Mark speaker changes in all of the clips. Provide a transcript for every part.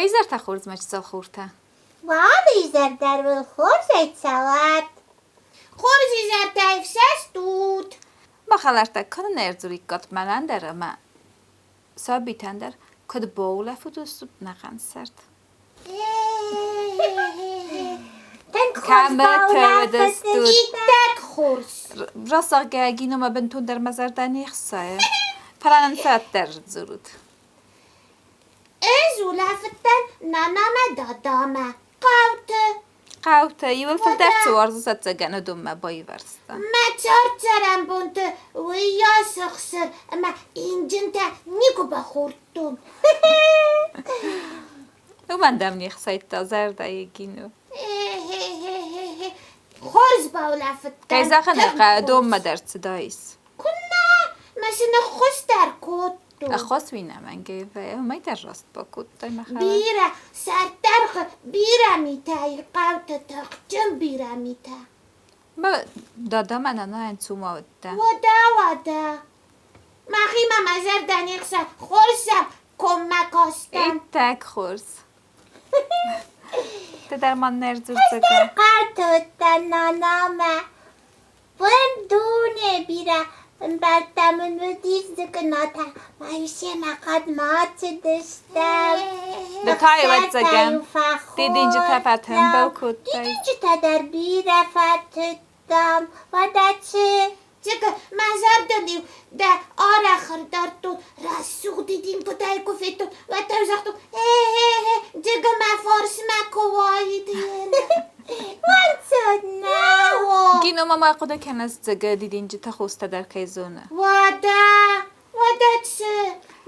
Speaker 1: Уӕ изӕртӕ хорз, мӕ чысыл хуртӕ.
Speaker 2: Уӕды изӕр дӕр уыл хорзӕй цӕуӕд.
Speaker 3: Хорз изӕртӕ ӕфсӕст ут.
Speaker 1: Мӕ хӕлӕрттӕ кӕнын ӕрдзуриккат мӕнӕн дӕр ӕмӕ сабитӕн дӕр, куыд баулӕфыдыстут нӕхъӕн сӕрд.
Speaker 2: Тынг хорз
Speaker 1: Кӕмӕ тӕвдыстут?
Speaker 3: Иттӕг хорз.
Speaker 1: Расаггӕ гиномӕ бынтондӕр мӕ зӕрдӕ не хсайы. Фӕлӕ нын фӕддӕр дзурут.
Speaker 3: Ӕз улӕфыдтӕн нанамӕ дадамӕ хъӕуты.
Speaker 1: Хъӕутӕ иуыл фылдӕр цы уарзыс ӕцӕгӕн, уыдонмӕ баивӕрзта.
Speaker 3: Мӕ цард-цӕрӕнбонты уыйас ӕхсыр ӕмӕ инджынтӕ никуы бахордтон.
Speaker 1: Уымӕн дӕм не хсайдта зӕрдӕйы гино.
Speaker 3: Хорз баулӕфыдтӕн.
Speaker 1: Кӕй зӕгъын ӕй хъӕуы, донмӕ дӕр цыдаис.
Speaker 3: Куыннӕ мӕ сын ӕххуыс дӕр кодтон.
Speaker 1: Ӕххуыс уый нӕмӕнгӕй вӕййы, уымӕй дӕр раст бакодтай, мӕ хӕлар.
Speaker 3: Бирӕ сӕрддӕргъы бирӕ митӕ и хъӕуты тыхджын бирӕ митӕ.
Speaker 1: Мӕ дада мӕ нанайӕн цума уыдтӕ.
Speaker 3: Уӕдӕ, уӕдӕ. Мӕхимӕ мӕ зӕрдӕ не хса, хорз сӕм коммӕ кастӕн.
Speaker 1: Иттӕг хорз. Ты дӕр ма не рдзурдзӕгӕ.
Speaker 2: Ӕз дӕр хъӕрты уыдтӕн нанамӕ. Уым дуне бирӕ ӕмбӕлттӕ мын уыдис дзыкъынатӕ, ма-иу семӕ хъӕдмӕ ацыдыстӕм.
Speaker 1: Ды та, ӕвӕццӕгӕн, дидинджытӕ фӕтымбыл кодтай.
Speaker 2: Дидинджытӕ дӕр бирӕ фӕтыдтам, уӕдӕ цы?
Speaker 3: Дзыкъы, мӕ зӕрдыл-иу дӕ арӕх ӕрдардтон, рӕсугъд дидинджытӕй куы федтон, уӕд та-иу загътон, э-э-э, Дзыкъы мӕ фарсмӕ куы уаид.
Speaker 2: Уанцоннӕ!
Speaker 1: Гино ма ма хъуыды кӕныс, Дзыгы дидинджыты хостӕ дӕр кӕй зоны?
Speaker 3: Уӕдӕ, уӕдӕ цы?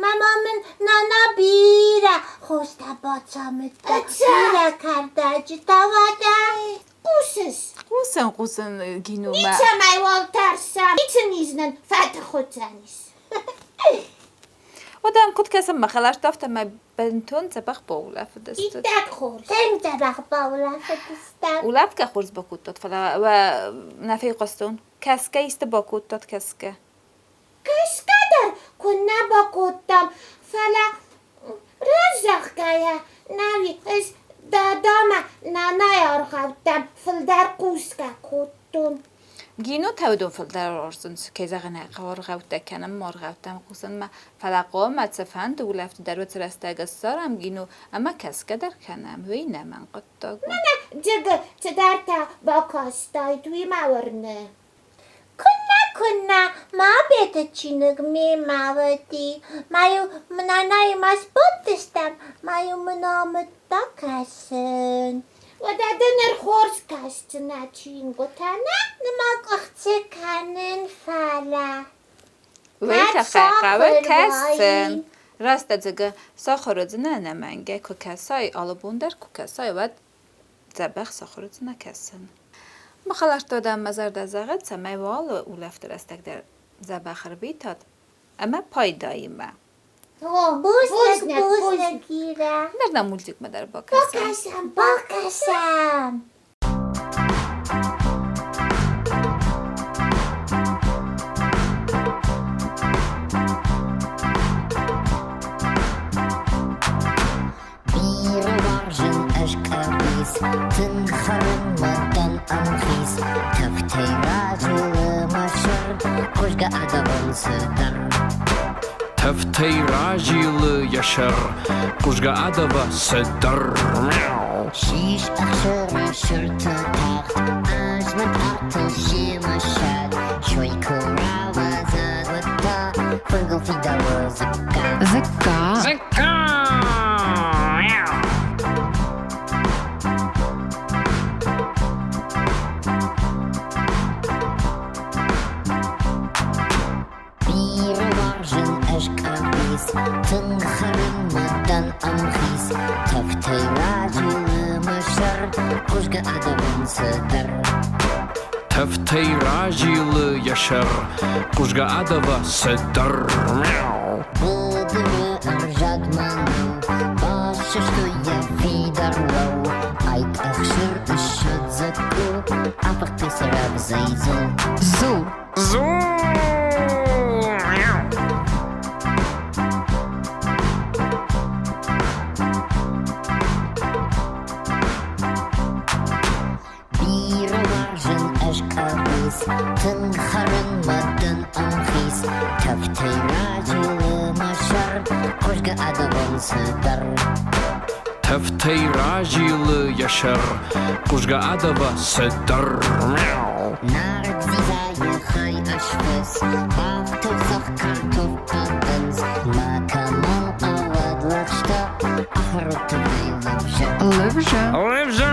Speaker 2: Мама мын нана бирӕ хостӕ бацамыдта, бирӕ кӕрдӕджытӕ, уӕдӕ.
Speaker 3: Хъусыс?
Speaker 1: Хъусын, хъусын, Гиномӕ.
Speaker 3: Ницӕмӕй уал тӕрсӕм, ницы низ нын фӕтых уыдзӕнис.
Speaker 1: Уӕдӕ ам куыд кӕсӕм, мӕ хӕлӕрттӕ, афтӕмӕй бынтон дзӕбӕх баулӕфыдыстут.
Speaker 3: Иттӕг хорз.
Speaker 2: Тынг дзӕбӕх баулӕфыдыстӕм.
Speaker 1: Улӕфгӕ хорз бакодтат, фӕлӕ уӕ нӕ фехъуыстон. Кӕсгӕ исты бакодтат, кӕсгӕ?
Speaker 3: Кӕсгӕ дӕр куыннӕ бакодтам, фӕлӕ раст зӕгъгӕйӕ, нӕуи ӕз дадамӕ нанайы аргъӕуттӕм фылдӕр хъусгӕ кодтон.
Speaker 1: Гино тӕвдон фылдӕр уарзынц, кӕй зӕгъын ӕй хъӕуы, аргъӕуттӕ кӕнынмӕ, аргъӕуттӕм хъусынмӕ, фӕлӕ хъуамӕ цыфӕнды улӕфт дӕр уыцы рӕстӕг ссарӕм гино ӕмӕ кӕсгӕ дӕр кӕнӕм, уый нӕмӕн хъуыддаг у.
Speaker 3: Мӕнӕ Джыгы цыдӕртӕ бакастаид, уый мӕ уырны.
Speaker 2: Куыннӕ, куыннӕ, мӕ абеты чиныг мемӕ уыди. Ма-иу нанаимӕ сбадтыстӕм, ма-иу мын амыдта кӕсын.
Speaker 3: Уӕдӕ ды ныр хорз кӕсдзынӕ чингуытӕ, нӕ?
Speaker 2: Нырма къуыхцы кӕнын, фӕлӕ.
Speaker 1: Уый тыххӕй хъӕуы кӕсын. Раст ӕцӕгӕй сахуыр уыдзынӕ ӕнӕмӕнгӕй, куы кӕсай, алы бон дӕр куы кӕсай, уӕд дзӕбӕх сахуыр уыдзынӕ кӕсын. Мӕ хӕлӕрттӕ дӕм мӕ зӕрдӕ зӕгъы, цӕмӕй уӕ алы улӕфты рӕстӕг дӕр дзӕбӕх ӕрвитат ӕмӕ пайдаимӕ.
Speaker 2: Бузныг, бузныг, Ирӕ.
Speaker 1: Ныр нӕ мультикмӕ дӕр бакӕсӕм.
Speaker 2: Бакӕсӕм, бакӕсӕм.
Speaker 4: Бирӕ уарзын ӕз къӕбиц, тынг хӕрынмӕ дӕн ӕмхиц. Тӕфтӕй разилы мӕ сӕр, хъуызгӕ адавын цыдӕр.
Speaker 5: Тӕфтӕй разилы йӕ сӕр, хъуызгӕ адава цыдӕр.
Speaker 4: Сис ӕхсыры сырты тахт, азмӕнт артыл семӕ ссад. Сой куы рауадзӕд, уӕд та фынгыл фидауы дзыкка.
Speaker 6: Дзыкка.
Speaker 5: Дзыкка!
Speaker 4: Бирӕ уарзын ӕз къӕбиц, тынг хӕрынмӕ дӕн ӕмхиц. Тӕфтӕй разилы мӕ сӕр, хъуызгӕ адавын цыдӕр.
Speaker 5: Тӕфтӕй разилы йӕ сӕр, хъуызгӕ адава цыдӕр.
Speaker 4: Быдыры ӕрзад мӕнӕу, бассӕстой йӕ фидар лӕу. Айк ӕхсыр ыссад дзӕкъул, афыхтой сӕ рӕвдзӕй дзул.
Speaker 6: Дзул.
Speaker 5: Дзул!
Speaker 4: Хъуызгӕ адавон цыдӕр.
Speaker 5: Тӕфтӕй разилы йӕ сӕр, хъуызгӕ адава цыдӕр.
Speaker 4: Нард дзидзайы хай ӕсфыц, бафтау цӕхх картоф хъӕдындз, макӕмӕн хъӕуӕд лӕгъстӕ, ахӕрут тыхӕй лывзӕ.
Speaker 6: Лывза.
Speaker 5: Лывза!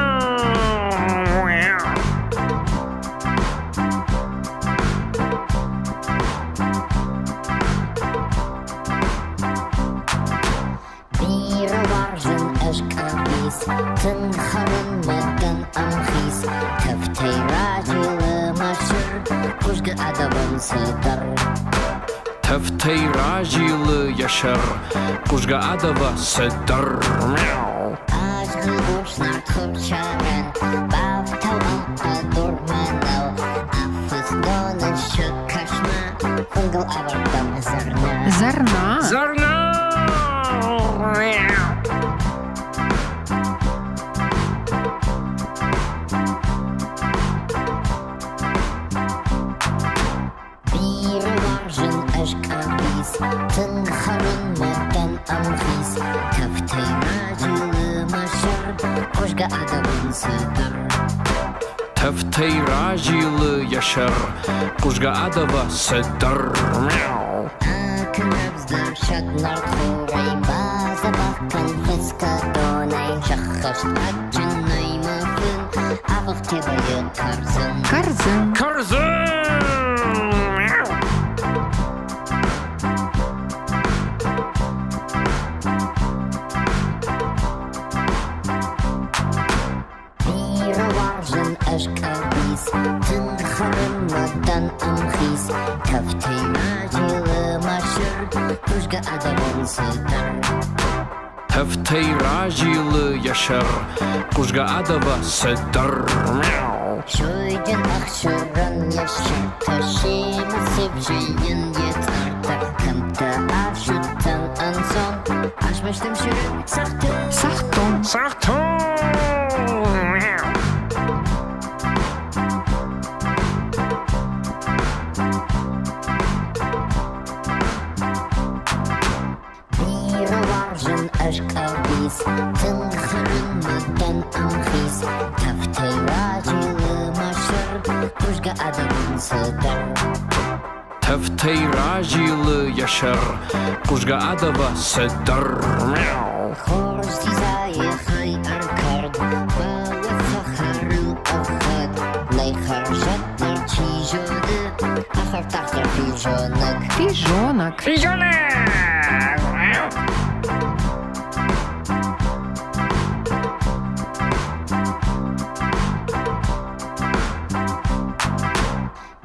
Speaker 4: Бирӕ уарзын ӕз къӕбиц, тынг хӕрынмӕ дӕн ӕмхиц. Кӕфтӕй разилы мӕ сӕр, хъуызгӕ адавон цыдӕр.
Speaker 5: Тӕфтӕй разилы йӕ сӕр, хъуызгӕ адава цыдӕр.
Speaker 4: Азгъорс нартхорсӕрӕн, бафтау ӕм хъӕдур мӕнӕу, афыц доны сыккӕсмӕ, фынгыл ӕвӕрдтам зӕрнӕ.
Speaker 6: Зӕрна.
Speaker 5: Зӕрна!
Speaker 4: Бирӕ уарзын ӕз къӕбиц, тынг хӕрынмӕ дӕн ӕмхиц. Кӕфтӕй разилы мӕ сӕр, хъуызгӕ адавон цыдӕр.
Speaker 5: Тӕфтӕй разилы йӕ сӕр, хъуызгӕ адава цыдӕр.
Speaker 4: Акӕн рӕвдздӕр сӕг нартхорӕй, бадзӕбӕх кӕн фыцгӕ донӕй, сӕххӕст адджынӕй мӕ фын, авӕх тебӕйы кӕрдзын.
Speaker 6: Кӕрдзын.
Speaker 5: Кӕрдзын!
Speaker 4: Бирӕ уарзын ӕз къӕбиц, тынг хӕрынмӕ дӕн ӕмхиц. Кӕфтӕй разилы мӕ сӕр, хъуызгӕ адавон цыдӕр.
Speaker 5: Тӕфтӕй разилы йӕ сӕр, хъуызгӕ адава цыдӕр.
Speaker 4: Сойджын ӕхсырӕн йӕ сӕртӕ, семӕ цывзыйӕн йӕ цъӕрттӕ, кӕмттӕ асыдтӕн ӕнцон, азмӕстам сыры цӕхтон.
Speaker 6: Сахтон.
Speaker 5: Сахтон!
Speaker 4: Бирӕ уарзын ӕз къӕбиц, тынг хӕрынмӕ дӕн ӕмхиц. Кӕфтӕй разилы мӕ сӕр, хъуызгӕ адавон цыдӕр.
Speaker 5: Тӕфтӕй разилы йӕ сӕр, хъуызгӕ адава цыдӕр.
Speaker 4: Хорз дзидзайы хай ӕркӕрд, бауад цӕхӕрыл ӕлхӕд. Нӕй хӕрзаддӕр чи зоны, ахӕр тагъддӕр физонӕг.
Speaker 6: Физонӕг.
Speaker 5: Физонӕг!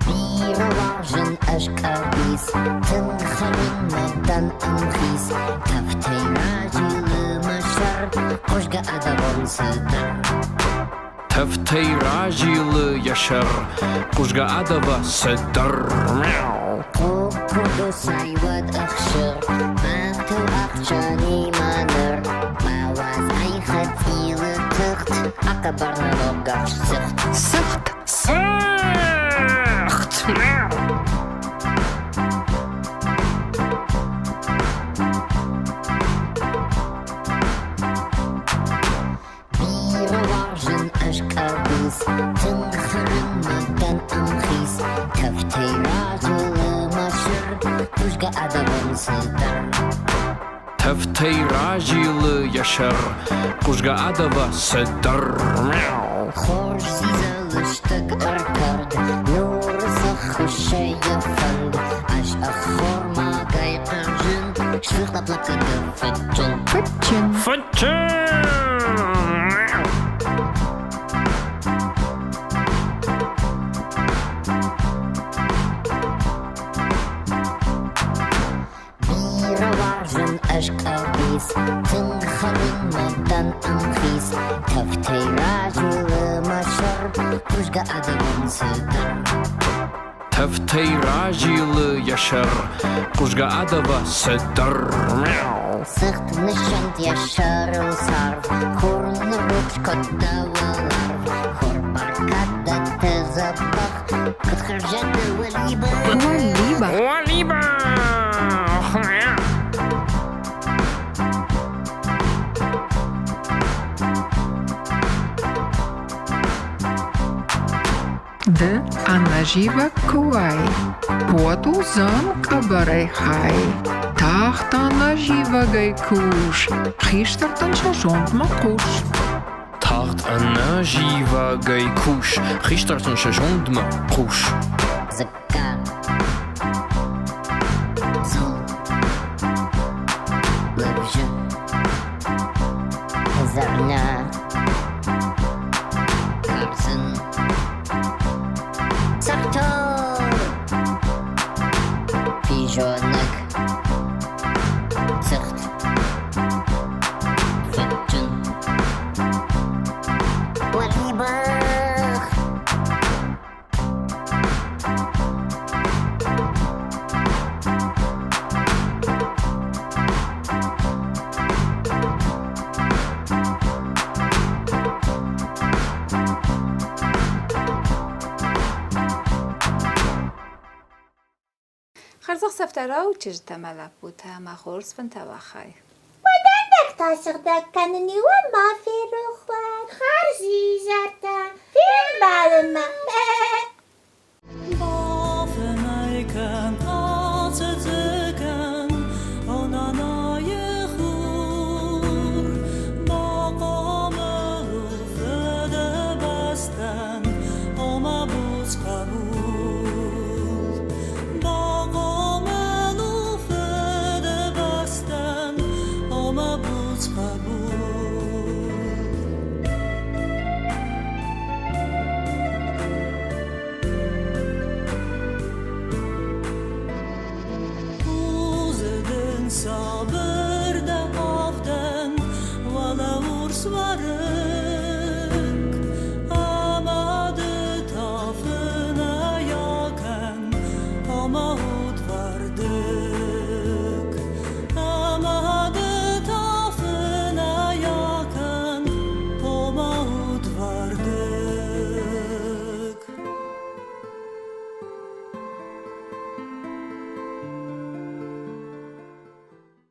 Speaker 4: Бирӕ уарзын ӕз къӕбиц, тынг хӕрынмӕ дӕн ӕмхиц. Кӕфтӕй разилы мӕ сӕр, хъуызгӕ адавон цыдӕр.
Speaker 5: Тӕфтӕй разилы йӕ сӕр, хъуызгӕ адава цыдӕр.
Speaker 4: Куырдосӕй уӕд ӕхсыр, бафтау ӕхсӕнимӕ ныр. Бауадз ӕй хӕцъилы тыхт, ахъӕбӕр нӕ ноггӕхст цыхт.
Speaker 6: Цыхт.
Speaker 5: Цыхт!
Speaker 4: Бирӕ уарзын ӕз къӕбиц, тынг хӕрынмӕ дӕн ӕмхиц. Кӕфтӕй разилы мӕ сӕр, хъуызгӕ адавон цыдӕр.
Speaker 5: Тӕфтӕй разилы йӕ сӕр, хъуызгӕ адава цыдӕр.
Speaker 4: Хорз дзидза лыстӕг ӕркӕрд, нуры цӕххуысӕй йӕ фӕнд. Ӕз ӕххормагӕй хъӕрзын, сфыхта плакаты фыдджын.
Speaker 6: Фыдджын.
Speaker 5: Фыдджын!
Speaker 4: Бирӕ уарзын ӕз къӕбиц, тынг хӕрынмӕ дӕн ӕмхиц. Кӕфтӕй разилы мӕ сӕр, хъуызгӕ адавон цыдӕр.
Speaker 5: Тӕфтӕй разилы йӕ сӕр, хъуызгӕ адава цыдӕр.
Speaker 4: Цыхт ныссӕнд йӕ сӕрыл царв, хур ныррухс кодта уӕларв. Хур бӕркад дӕтты дзӕбӕх, куыд хӕрзады уӕлибӕх.
Speaker 6: Уӕлибӕх.
Speaker 5: Уӕлибӕх!
Speaker 6: Ӕнӕзивӕг куы уай, уӕд уыдзӕн къӕбӕрӕй хай. Тагъд ӕнӕзивӕгӕй кус, хистӕртӕн сӕ зондмӕ хъус.
Speaker 5: Тагъд ӕнӕзивӕгӕй кус, хистӕртӕн сӕ зондмӕ хъус.
Speaker 4: Дзыкка. Дзул. Лывзы. Зӕрнӕ. Кӕрдзын. Цӕхтор. Физонӕг. Цыхт. Фыдджын. Уӕлибӕх.
Speaker 1: Хӕрзӕхсӕвтӕ рӕу чызджытӕ мӕ лӕппутӕ, мӕ хорз фынтӕ уӕ хай.
Speaker 2: Уӕ дӕндӕгтӕ сыгъдӕг кӕнын-иу уӕ ма ферох уӕд.
Speaker 3: Хӕрзизӕртӕ.
Speaker 2: Фембӕлынмӕ.